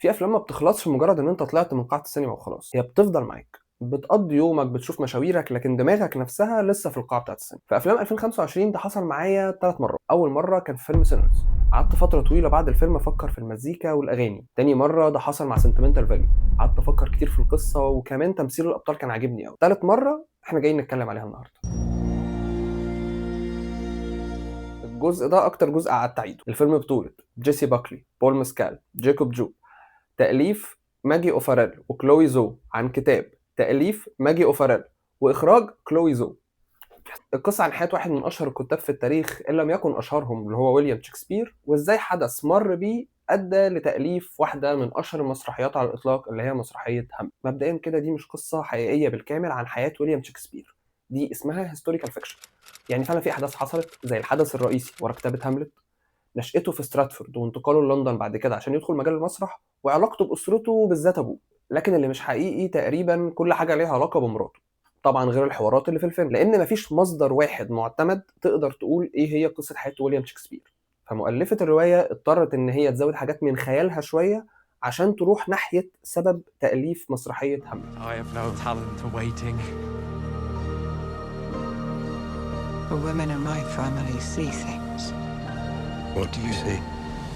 في افلام ما بتخلصش مجرد ان انت طلعت من قاعة السينما وخلاص، هي بتفضل معاك، بتقضي يومك، بتشوف مشاويرك، لكن دماغك نفسها لسه في القاعة بتاعت السينما. في افلام 2025 ده حصل معايا 3 مرات. اول مرة كان في فيلم Sinners، قعدت فترة طويلة بعد الفيلم افكر في المزيكا والاغاني. تاني مرة ده حصل مع Sentimental Value، قعدت افكر كتير في القصة وكمان تمثيل الابطال كان عاجبني قوي. تالت مرة احنا جايين نتكلم عليها النهارده. الجزء ده اكتر جزء قعدت اعيده. الفيلم بطولة جيسي باكلي، بول ماسكال، جاكوب جو، تأليف ماجي أوفاريل وكلوي زو، عن كتاب تأليف ماجي أوفاريل وإخراج كلوي زو. القصة عن حياة واحد من أشهر الكتاب في التاريخ إن لم يكن أشهرهم، اللي هو ويليام شكسبير، وإزاي حدث مر بيه أدى لتأليف واحدة من أشهر المسرحيات على الإطلاق اللي هي مسرحية هاملت. مبدئيا كده دي مش قصة حقيقية بالكامل عن حياة ويليام شكسبير، دي اسمها historical fiction، يعني فعلا في أحداث حصلت زي الحدث الرئيسي ورا كتابة هاملت، نشأته في ستراتفورد وانتقاله لندن بعد كده عشان يدخل مجال المسرح، وعلاقته بأسرته بالذات أبوه. لكن اللي مش حقيقي تقريبا كل حاجة ليها علاقة بمراته، طبعا غير الحوارات اللي في الفيلم، لأن مفيش مصدر واحد معتمد تقدر تقول إيه هي قصة حياة ويليام شكسبير. فمؤلفة الرواية اضطرت إن هي تزود حاجات من خيالها شوية عشان تروح ناحية سبب تأليف مسرحية هاملت. I have no talent for waiting. The women in my family see things. What do you see?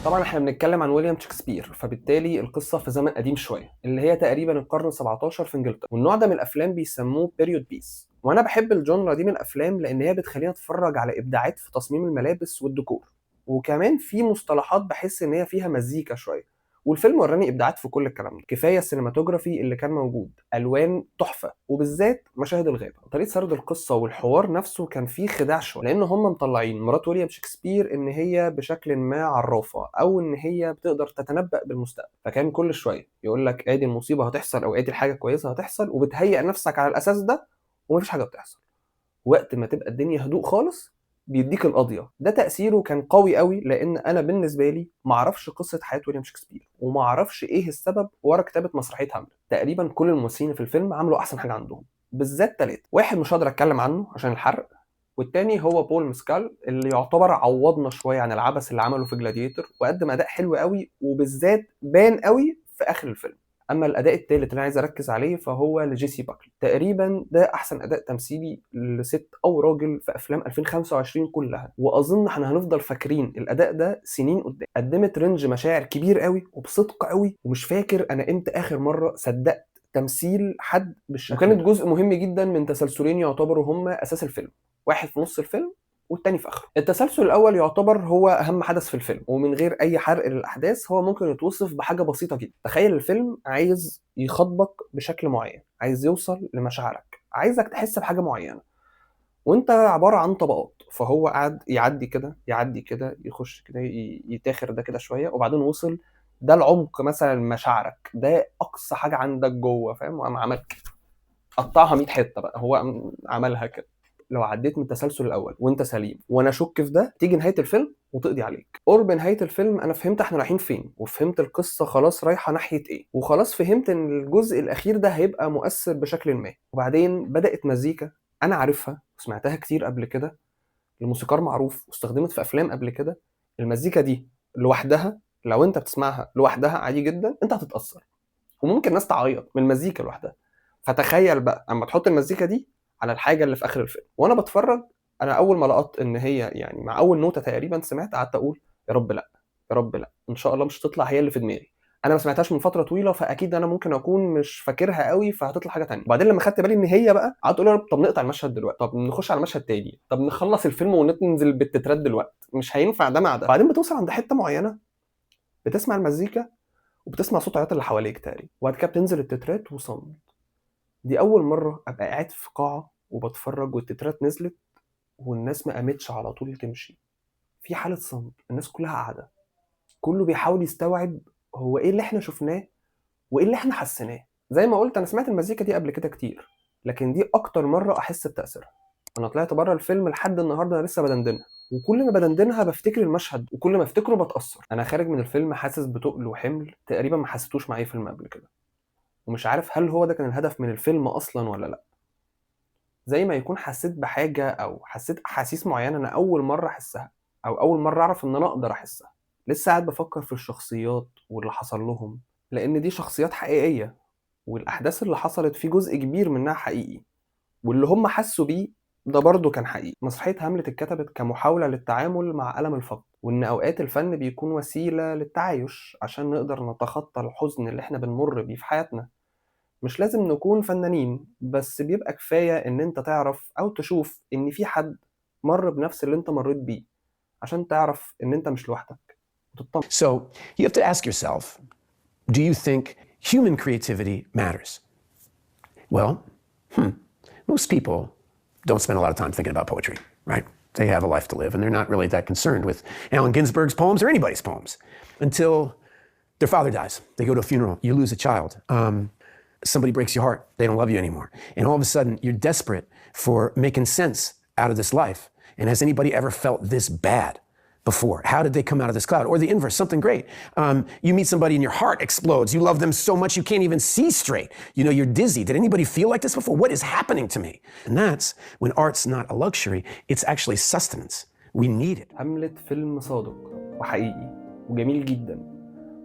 طبعا احنا بنتكلم عن ويليام شكسبير، فبالتالي القصة في زمن قديم شوية اللي هي تقريبا القرن 17 في انجلترا، والنوع ده من الافلام بيسموه period piece. وانا بحب ال genre دي من الافلام لان هي بتخلينا اتفرج على ابداعات في تصميم الملابس والديكور، وكمان في مصطلحات بحس ان هي فيها مزيكا شوية، والفيلم وراني ابداعات في كل الكلام ده. كفاية ال cinematography اللي كان موجود، الوان تحفة، وبالذات مشاهد الغابة. طريقه سرد القصة والحوار نفسه كان فيه خداع شوية، لان هم مطلعين مرات ويليام شكسبير ان هي بشكل ما عرافه او ان هي بتقدر تتنبأ بالمستقبل، فكان كل شوية يقول لك ادي المصيبة هتحصل او ادي الحاجة كويسة هتحصل، وبتهيئ نفسك على الاساس ده ومفيش حاجة بتحصل. وقت ما تبقى الدنيا هدوء خالص بيديك القضية. ده تاثيره كان قوي قوي، لان انا بالنسبة لي ما اعرفش قصة حياة ويليام شكسبير وما اعرفش ايه السبب ورا كتابه مسرحية هاملت. تقريبا كل الممثلين في الفيلم عملوا احسن حاجة عندهم، بالذات 3. واحد مش هقدر اتكلم عنه عشان الحرق، والتاني هو بول ماسكال اللي يعتبر عوضنا شوية عن العبث اللي عمله في Gladiator، وقدم اداء حلو قوي وبالذات بان قوي في اخر الفيلم. اما الاداء الثالث اللي انا عايز اركز عليه فهو لجيسي باكلي، تقريبا ده احسن اداء تمثيلي لست او راجل في افلام 2025 كلها، واظن احنا هنفضل فاكرين الاداء ده سنين قدام. قدمت range مشاعر كبير قوي وبصدق قوي، ومش فاكر انا امتى اخر مرة صدقت تمثيل حد بالشكل. وكانت جزء مهم جدا من تسلسلين يعتبروا هم اساس الفيلم، واحد في نص الفيلم والتاني في اخره. التسلسل الاول يعتبر هو اهم حدث في الفيلم، ومن غير اي حرق للاحداث هو ممكن يتوصف بحاجة بسيطة جدا. تخيل الفيلم عايز يخاطبك بشكل معين، عايز يوصل لمشاعرك، عايزك تحس بحاجة معينة، وانت عبارة عن طبقات. فهو قعد يعدي كده يعدي كده، يخش كده، يتاخر ده كده شوية، وبعدين وصل ده العمق مثلا مشاعرك، ده اقصى حاجة عندك جوه، فاهم؟ وقام عمل قطعها 100 حتة بقى، هو قام عملها كده. لو عديت من التسلسل الاول وانت سليم، وانا اشك في ده، تيجي نهاية الفيلم وتقضي عليك. قرب نهاية الفيلم انا فهمت احنا رايحين فين، وفهمت القصة خلاص رايحة ناحية ايه، وخلاص فهمت ان الجزء الاخير ده هيبقى مؤثر بشكل ما. وبعدين بدات مزيكا انا عارفها وسمعتها كتير قبل كده، الموسيقار معروف واستخدمت في افلام قبل كده. المزيكا دي لوحدها لو انت بتسمعها لوحدها عادي جدا انت هتتاثر، وممكن ناس تعيط من المزيكا لوحدها. فتخيل بقى اما تحط المزيكا دي على الحاجة اللي في اخر الفيلم. وانا بتفرج انا اول ما لقطت ان هي يعني مع اول نوته تقريبا سمعت، قعدت اقول يا رب لا، يا رب لا، ان شاء الله مش هتطلع هي اللي في دماغي، انا ما سمعتهاش من فترة طويلة فاكيد انا ممكن اكون مش فاكرها قوي فهتطلع حاجة تانية. وبعدين لما خدت بالي ان هي بقى، قعدت اقول يا رب طب نقطع المشهد دلوقتي، طب نخش على مشهد تاني، طب نخلص الفيلم وننزل بالتترات دلوقتي، مش هينفع ده مع ده. بعدين بتوصل عند حتة معينة بتسمع المزيكا وبتسمع صوت عياط اللي حواليك تقريبا، وبعد كده بتنزل التترات وصمت. دي اول مرة ابقى قاعد في قاعة وبتفرج والتترات نزلت والناس ما قامتش على طول تمشي، في حاله صمت، الناس كلها قاعدة، كله بيحاول يستوعب هو ايه اللي احنا شفناه وايه اللي احنا حسيناه. زي ما قلت انا سمعت المزيكا دي قبل كده كتير، لكن دي اكتر مرة احس بتاثيرها. انا طلعت بره الفيلم لحد النهارده انا لسه بدندنها، وكل ما بدندنها بفتكر المشهد، وكل ما افتكره بتاثر. انا خارج من الفيلم حاسس بتقل وحمل تقريبا ما حسيتوش مع اي فيلم قبل كده، ومش عارف هل هو ده كان الهدف من الفيلم اصلا ولا لا. زي ما يكون حسيت بحاجة او حسيت احاسيس معينة انا اول مرة احسها، او اول مرة اعرف ان انا اقدر احسها. لسه قاعد بفكر في الشخصيات واللي حصل لهم، لأن دي شخصيات حقيقية، والأحداث اللي حصلت في جزء كبير منها حقيقي، واللي هم حسوا بيه ده برضه كان حقيقي. مسرحية هاملت اتكتبت كمحاولة للتعامل مع ألم الفقد، وإن أوقات الفن بيكون وسيلة للتعايش عشان نقدر نتخطى الحزن اللي احنا بنمر بيه في حياتنا. مش لازم نكون فنانين، بس بيبقى كفاية إن أنت تعرف أو تشوف إن في حد مر بنفس اللي أنت مريت بيه عشان تعرف إن أنت مش لوحدك وتطمن. So you have to ask yourself, do you think human creativity matters? Well, most people don't spend a lot of time thinking about poetry, right? They have a life to live, and they're not really that concerned with Allen Ginsberg's poems or anybody's poems until their father dies. They go to a funeral. You lose a child. Somebody breaks your heart. They don't love you anymore. And all of a sudden, you're desperate for making sense out of this life. And has anybody ever felt this bad before? How did they come out of this cloud? Or the inverse, something great. You meet somebody and your heart explodes. You love them so much you can't even see straight. You know, you're dizzy. Did anybody feel like this before? What is happening to me? And that's when art's not a luxury, it's actually sustenance. We need it. هاملت فيلم صادق وحقيقي وجميل جدا،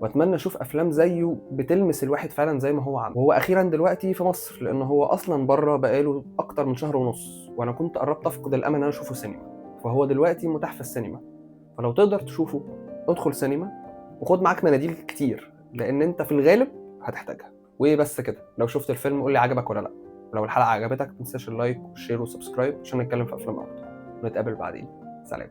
واتمنى اشوف افلام زيه بتلمس الواحد فعلا زي ما هو عمل. وهو اخيرا دلوقتي في مصر، لان هو اصلا بره بقاله اكتر من شهر ونص، وانا كنت قربت افقد الامل ان انا اشوفه سينما، فهو دلوقتي متاح في السينما. فلو تقدر تشوفه ادخل سينما وخد معاك مناديل كتير، لان انت في الغالب هتحتاجها. وبس كده، لو شفت الفيلم قول لي عجبك ولا لا، ولو الحلقه عجبتك ما تنساش ال like وال share وال subscribe عشان نتكلم في افلام اكتر. ونتقابل بعدين، سلام.